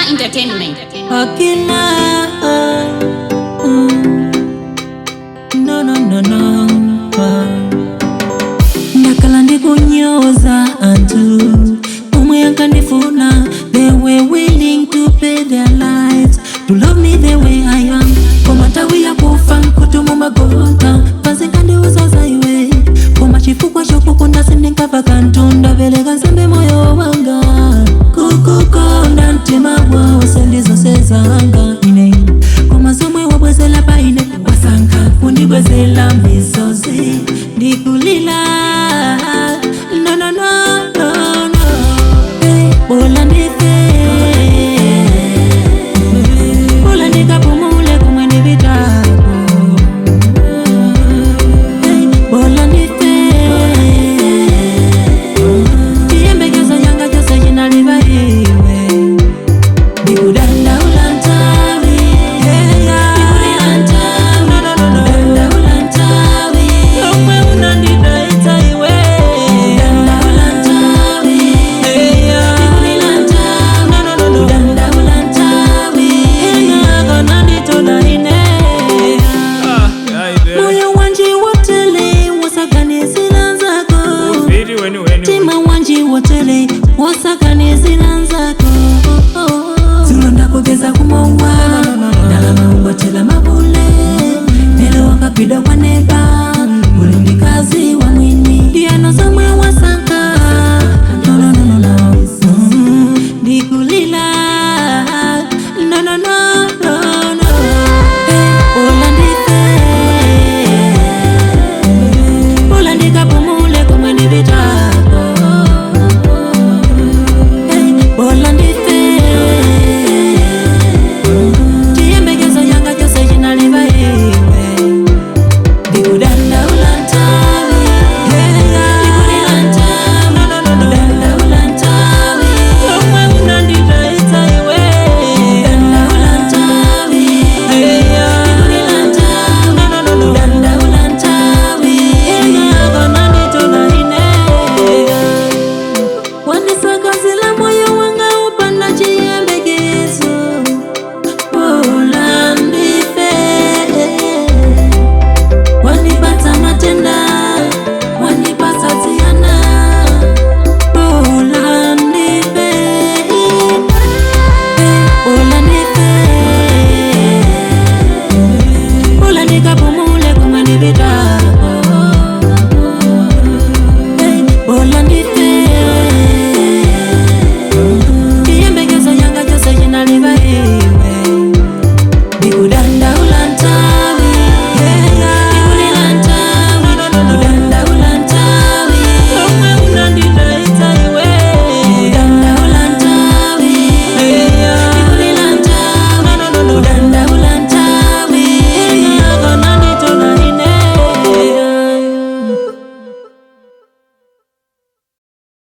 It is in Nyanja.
Entertainment. Akina. No, no, no, no. Ndakhala ndikunyoza anthu omwe ankandifuna. They were willing to pay their lives to love me the way I am, koma nthawi yakufa nkuti mumagonta pansi. Nkandiuza za iwe, koma chifukwa chokukonda sindinkamva kanthu. Ndapereka nsembe moyo wanga kukukonda, mtima wonse ndi zonse zanga.